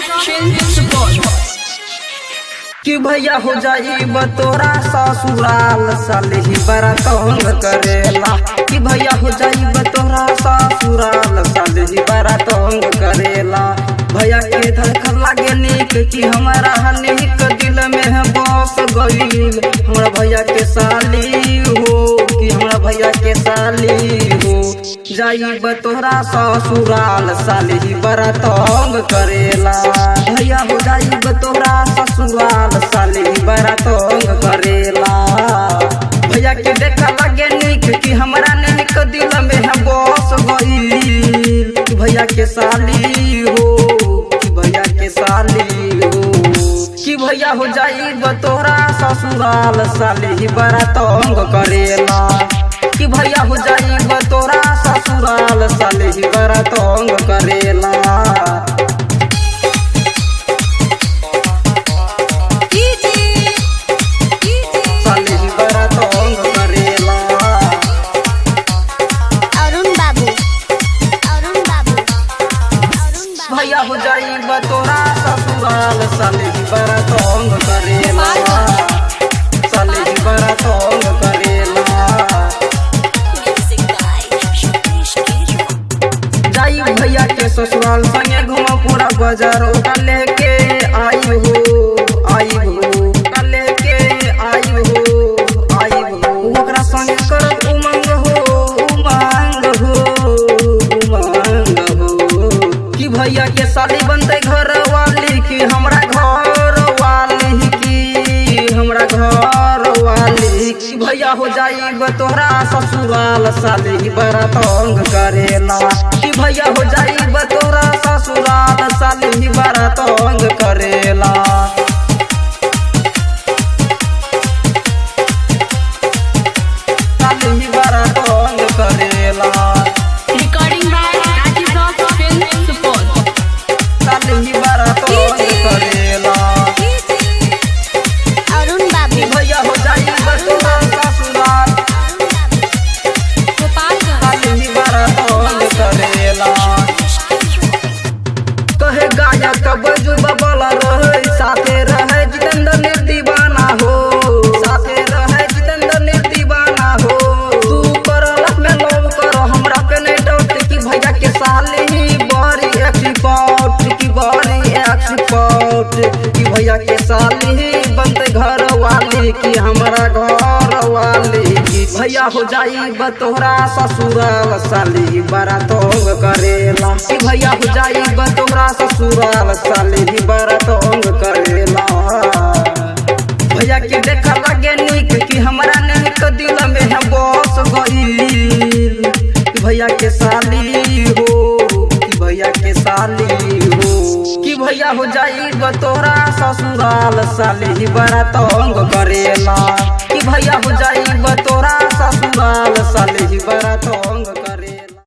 Film Support. कि भैया हो जाई तोरा ससुराल साली बड़ा तंग करेला। कि भैया हो जाई तोरा ससुराल साली बड़ा तंग करेला। भैया के धड़कन लागे निक कि हमारा निक दिल में बस गईल हमरा भैया के साली हो, कि हमरा भैया के साली हो। जाई तोरा ससुराल साली बड़ा तंग करेला। भैया हो जाई तोरा ससुराल साली बड़ा तंग करेला। भैया के देखा लगे निक कि हमरा निक दिल में हम बस गईल कि भैया के साली हो, कि भैया के साली हो। कि भैया हो जाई तोरा ससुराल साली बड़ा तंग करेला। कि भैया हो जाई तोरा ससुराल साली बड़ा तंग करेला। साली बड़ा तंग करेला। अरुण बाबू, अरुण बाबू, अरुण बाबू। भैया हो जाई तोरा ससुराल साली बड़ा तंग करेला। साली बड़ा तंग करेला। Music by Shatish Kejriwal. जाई भैया के ससुराल संगे घूम पूरा बाजार ओकरा लेके आई हो, आई हो, ओकरा लेके आई हो, आई हो। ओकरा संगे करब उमंग हो, उमंग हो, उमंग हो। कि भैया के साली बनते घर वाली कि हमरा घर वाली, कि हमरा घर वाली। कि भैया हो जाई तोरा ससुराल साली बड़ा तंग करेला। कि भैया हो जाई तोरा ससुराल साली बड़ा तंग करेला। साली बड़ा तंग करेला। Recording by Rajiv Rock Film Support. साली बड़ा तंग करेला। अरुण बाबू, कि भैया हो जाई तोरा ससुराल अरुण बाबू। Gopalganj. साली बड़ा तंग करेला। कहे गायक बजू बबल रहे साथे रहे जितेंद्र निर्दीवाना हो, साथे रहे जितेंद्र निर्दीवाना हो। तू करलक में लव कर हमरा पे नहीं डाउट कि भैया के साली बड़ी एक्सपर्ट, कि बड़ी एक्सपर्ट। कि भैया के साली बनते घर वाली कि हमरा घर वाली। कि भैया हो जाई तोरा ससुराल साली बड़ा तंग करेला। कि भैया हो जाई तोरा ससुराल साली बड़ा तंग करेला। भैया के देखा लगे निक कि हमरा निक दिल में हम बस गईल कि भैया के साली हो, कि भैया के साली हो। कि भैया हो जाई तोरा ससुराल साली बड़ा तंग करेला। कि भैया हो जाई तोरा ससुराल साली बड़ा तंग करेला।